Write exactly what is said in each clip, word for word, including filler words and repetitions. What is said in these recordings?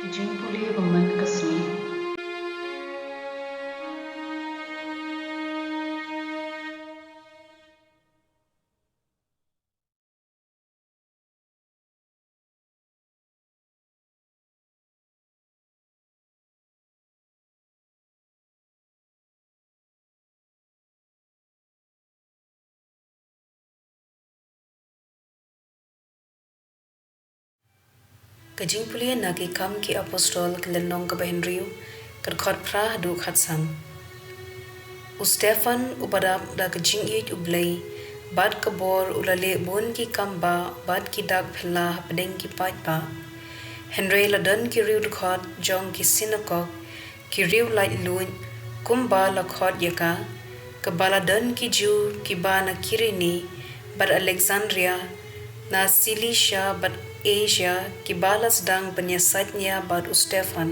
Jingpule ba man ka sngi. Ka jingpule na Ki Kam ki Apostol, ka lynnong kaba hynriew, ka dkhot phra haduh khatsan. U Stephan, uba dap da ka jingïeit U Blei bad ka bor, u la leh bun ki kam bah bad ki dak phylla hapdeng ki paidbah. Hynrei la don ki riewdkhot jong ki synagog, ki riewlaitluid, kumba la khot ïa ka, kaba la don ki Jiw kiba na Kirene bad Alexandria, na Silisia bad Asia, kiba la sdang ban ïasaid nia bad u Stephan.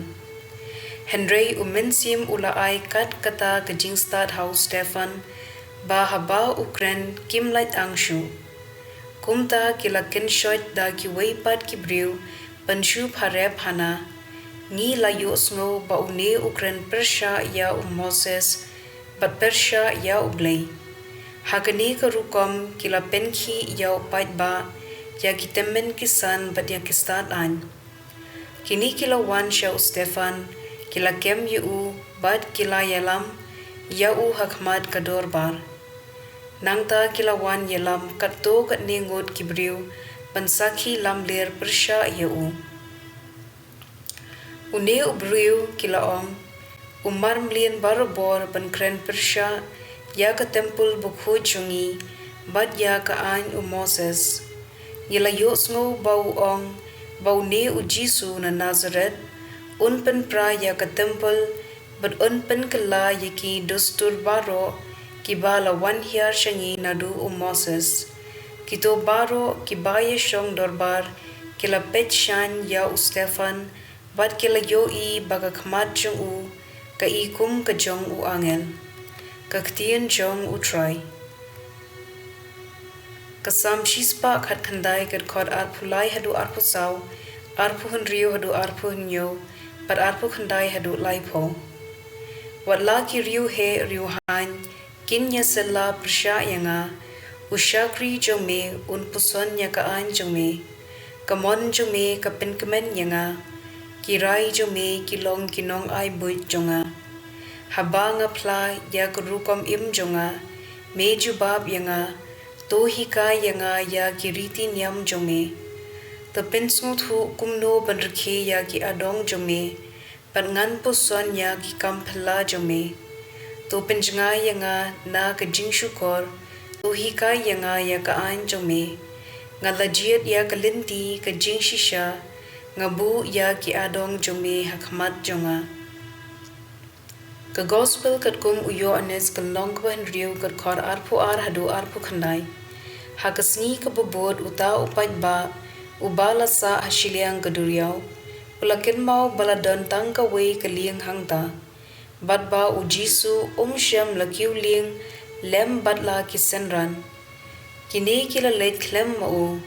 Hynrei U Mynsiem u la ai kat kata ka jingstad ha u Stephan, ba haba u kren kim lait ang shuh. Kumta ki la kynshoit da kiwei pat ki briew ban shu pharep hana, ngi la ïohsngew ba une u kren pyrshah ïa u Moses bad pyrshah ïa U Blei. Ha kane ka rukom ki la pynkhih ïa u paidbah, ïa ki tymmen ki san bad ïa ki stad aiñ. Kine ki la wan sha u Stephan, ki la kem ïa u bad ki la ïalam ïa u ha khmat ka dorbar. Nangta ki la wan ïalam katto katne ngut ki briew ban sakhi lamler pyrshah ïa u. Une u briew, ki la ong, u marmlien barabor ban kren pyrshah ïa ka templ bakhuid jong ngi bad ïa ka aiñ u Moses. Ngi la ïohsngew ba u ong ba une u Jisu na Nasaret un pynpra ïa ka templ bad un pynkylla ïa ki dustur baroh kiba la wan hiar sha ngi naduh u Moses. Kito baroh kiba ïashong dorbar ki la peit shaiñ ïa u Stephan bad ki la ïohi ba ka khmat jong u ka i kum ka jong u angel. Ka ktien jong U Trai. Ka Salm shispah khatkhyndai, ka dkhot arphew lai haduh arphew saw, arphew hynriew haduh arphew hynñiew, bad arphew khyndai haduh laiphew. Wat la ki riewheh riewhaiñ kin ïasylla pyrshah ïa nga, u shakri jong me un puson ïa ka aiñ jong me. Ka mon jong me ka pynkmen ïa nga, ki rai jong me ki long ki nongai buit jong nga. Haba nga phla ïa ka rukom im jong nga, me jubab ïa nga, to hikai ïa nga ïa ki riti niam jong me. To pynsngewthuh kumno ban rkhie ïa ki adong jong me, bad ngan puson ïa ki kam phylla jong me. To pynjngai ïa nga na ka jingshukor, to hikai ïa nga ïa ka aiñ jong me. Nga la jied ïa ka lynti ka jingshisha, nga buh ïa ki adong jong me ha khmat jong nga. Ka Gospel katkum u Ïoannis, ka lynnong kaba hynriew, ka dkhot arphew ar haduh arphew khyndai. Ha ka sngi kaba bud uta u paidbah uba la sah ha shiliang ka duriaw u la kynmaw ba la don tang kawei ka lieng hangta, bad ba u Jisu um shym la kiew lieng lem bad la ki synran. Kine ki la leit khlem ma u.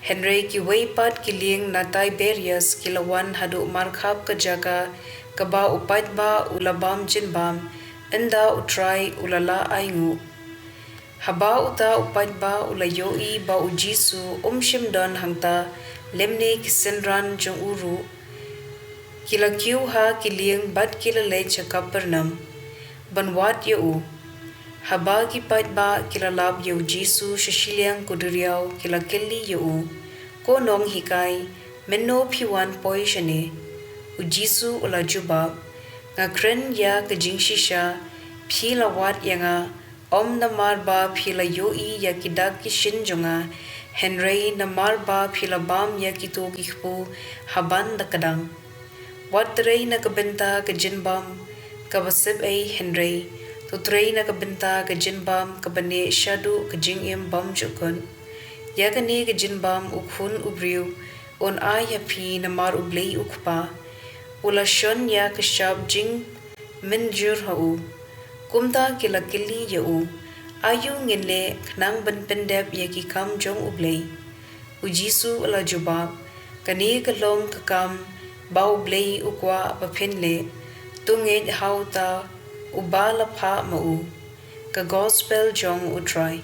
Hynrei kiwei pat ki lieng na Tiberias ki la wan haduh markhap ka jaka kaba u paidbah u la bam jingbam, ynda U Trai u la lah ainguh. Haba uta u paidbah u la ïohi ba u Jisu um shym don hangta lymne ki synran jong u ruh, ki la kiew ha ki lieng bad ki la leit sha Kapernaum ban wad ïa u. Haba ki paidbah ki la lap ïa u Jisu sha shiliang ka duriaw, ki la kylli ïa u, Ko nonghikai, mynno phi wan poi shane? U Jisu u la jubab, Nga kren ïa ka jingshisha, phi la wad ïa nga, ym namar ba phi la ïohi ïa ki dak ki shin jong nga, hynrei namar ba phi la bam ïa kito ki kpu ha ban da kdang. Wat trei na ka bynta ka jingbam kaba sep ei, hynrei to trei na ka bynta ka jingbam kaba neh shaduh ka jingim bymjukut. Ïa kane ka jingbam u Khun u Briew un ai ha phi namar U Blei U Kpa. U la shon ïa ka shap jing mynjur ha u. Kumta ki la kylli ïa u, Aïu ngin leh khnang ban pyndep ïa ki kam jong U Blei? U Jisu u la jubab, Kane ka long ka kam ba U Blei u kwah ba phin leh, to ngeit ha uta uba la phah ma u. Ka Gospel jong U Trai.